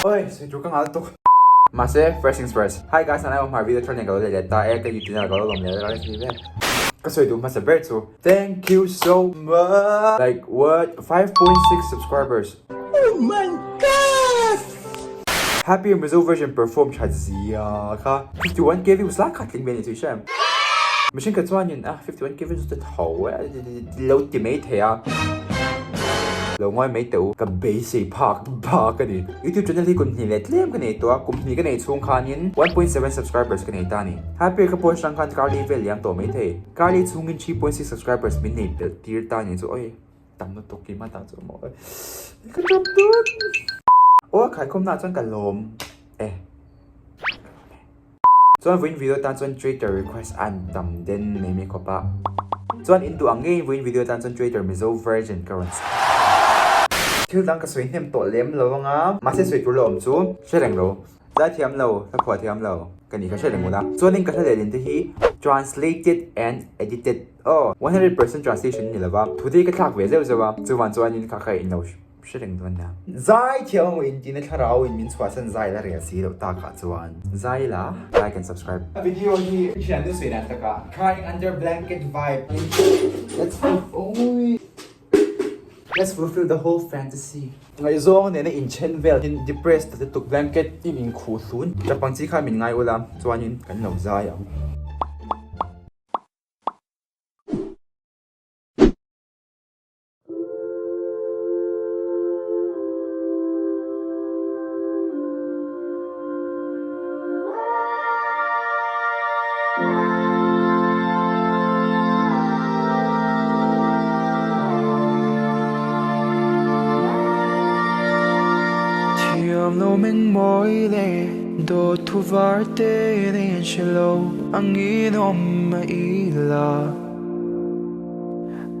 Oi, sawi tur ka nghal tuk. Mahse, first things first. Hi guys, an awm har video thar nen ka lo leh leh ta e, ka YouTube channel ka lo lawm leh leh a ni vel. Ka sawi duh hmasa ber chu, thank you so much! Like what? 5.6 subscribers. Oh my god! Happy Mizo version perform tha zia kha 51k views lai kha tling ve ni chu i hre em? Mihring kha chuanin a 51k views chu ta tho e lo ti mai thei a lo ngawi mai teh u ka beisei phak phak a ni. YouTube channel hi kum hnih leh tlem ka nei tawh a kum hnih ka nei chhung khanin 1.7 subscribers ka nei ta a ni. Happy ka post atang khan Karli vel liam tawh mai thei. Karli chhungin 3.6 subscribers min nei belh tir ta a ni chu oi. Tam lutuk tih hma tak chu maw ka tap dun. Aw khaikhawm na chuan ka lawm e. Chuan vawiin video tan chuan Twitter request an tam den mai mai khawp a. Chuan in duh ang ngeiin vawiin video tan chuan Twitter Mizo version ka rawn Thil dang ka sawi hnem tawh lem lo anga mahse sawi tur la awm chu hre reng lo. Zai thiam lo, hla phuah thiam lo ka nih kha hre reng ula. Chuanin ka hla lehlin te hi translated and edited aw, 100% translation ni lova, thu te hi ka thlak ve zeuh zeuh a, chuvan chuanin kha kha in lo hre reng dawn nia. Zai thiam emaw in tina thlarau in min chhuahsan zai la rel si loh takah chuan zai la, like and subscribe. A video hi thian nu sawi dan takah crying under blanket vibe. Let's go. Let's fulfill the whole fantasy. Ngaihzawng nena inchen vel in depressed ta lutuk blanket in inkhuh hlun tap ang chi khan min ngai ula chuanin kan lo zai ang. Thiam lo meng mawi le dawt thu var te nen hre lo angin awm a ila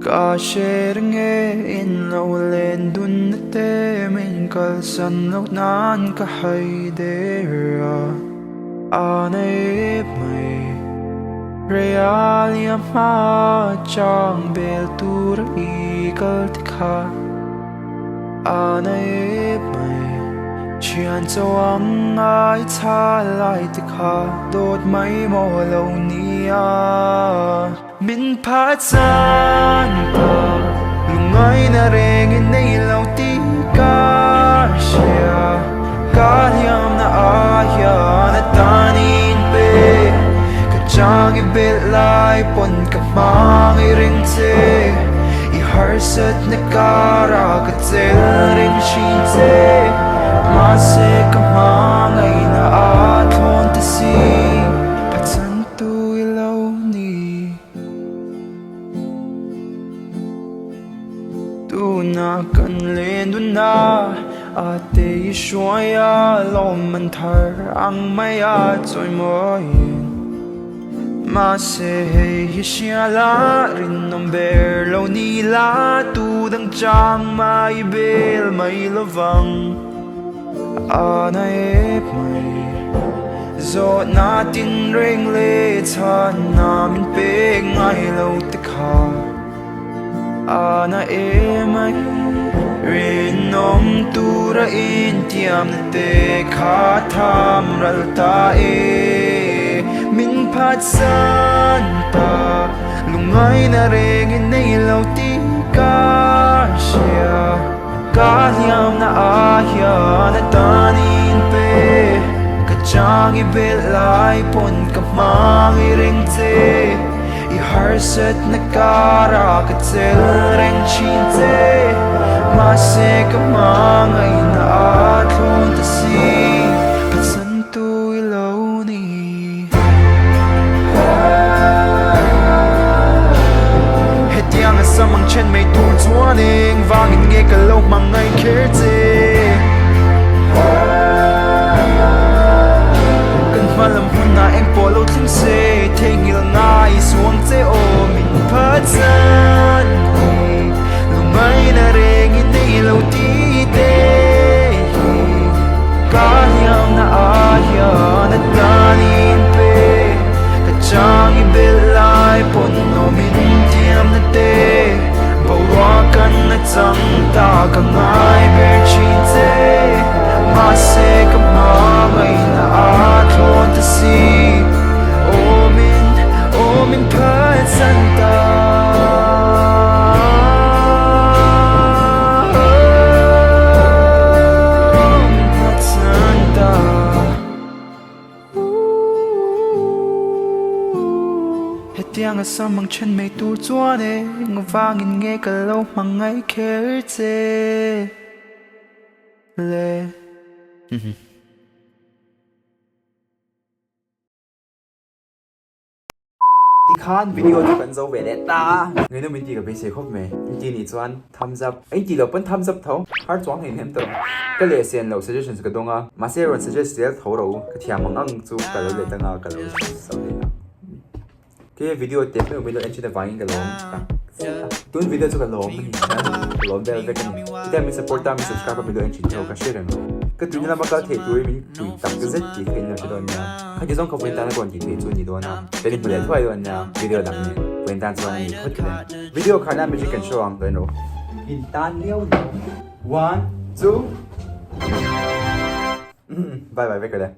Ka hre reng e in lo len dun na te min kalsan loh nan ka hai der a. A nei mai Realia hma chang bel tur i kal te kha A nei mai Thian chuang ngai tha lai te kha Dawt mai maw lo nia Min phatsan ta Lungngaina reng i nei lo tih ka hria Ka hliamna ah hian a tan in pe Ka chang i belh lai pawn ka hmang i ring che I harsatna kara ka chel reng thin che Mahse ka hmangaihna a thlawn ta si Phatsan tu i lo ni. Tuna kan len dun a, a te i hruai a, lawm an thar ang mai a chawi mawiin. Mahse hei hi hria la, rinawm ber lo ni la, tu dang chang mai bel mai lovang. A na ep mai Zawhna tin reng leh chhanna min pek ngai lo te kha A na emai Rinawm tura intiamna te kha tham ral ta e Min phatsan ta Lungngaina rengin nei lo tih ka hria. Ka hliamna ah hian a tan in pe Ka chang i belh lai pawn ka hmang i reng che I harsatna kara ka chel reng thin che Mahse ka hmangaihna a thlawn ta si Phatsan tu i lo ni. Hetiang a sam ang then mai tur chuan eng vangin nge ka lo hmang ngai kher che Kan hma lam hunah eng pawh lo thleng se theihnghilh ngai suang che aw min phatsan hi Lungngaina reng i nei lo tih te hi Ka hliamna ah hian a tan in pe Ka chang i belh lai pawn awm in thiamna te Boruak kan a chang ta ka ngai ber thin. Samang then mai tur chuan eng vangin nge ka lo hmangaih kher che le. Tikhan video chu kan zo ve leh ta. Ngei min ti ka beisei khawp mai. In ti nih chuan thumbs up. A in ti lo pawn thumbs up tho. Har chuang hlein hem tawh. Ka leh sen loh suggestions ka dawng a. Mahse rawn suggest zel tho ro. Ka thiam ang ang chu ka lo let anga ka lo sawi leh ang. Ke video te hmeuh min lo en thin avangin ka lawm tak zet a. Tun video chu ka lawm a ni hian ka lawm vel vek a ni. Chutia min support a min subscribe a min lo en thin tho ka hre reng lo. Ka tuina lama kal theih turin min pui tak zet tih kha in lo hre dawn nia. Khati zawng kha vawiin tana ka rawn tih theih chu a ni dawn a. Kan inhmu leh thuai dawn nia video dang nen vawiin tan chuan a ni phawt le. Video kharna magic kan show ang dawn rawh. In tan liau liau. One, two. Bye bye vek le.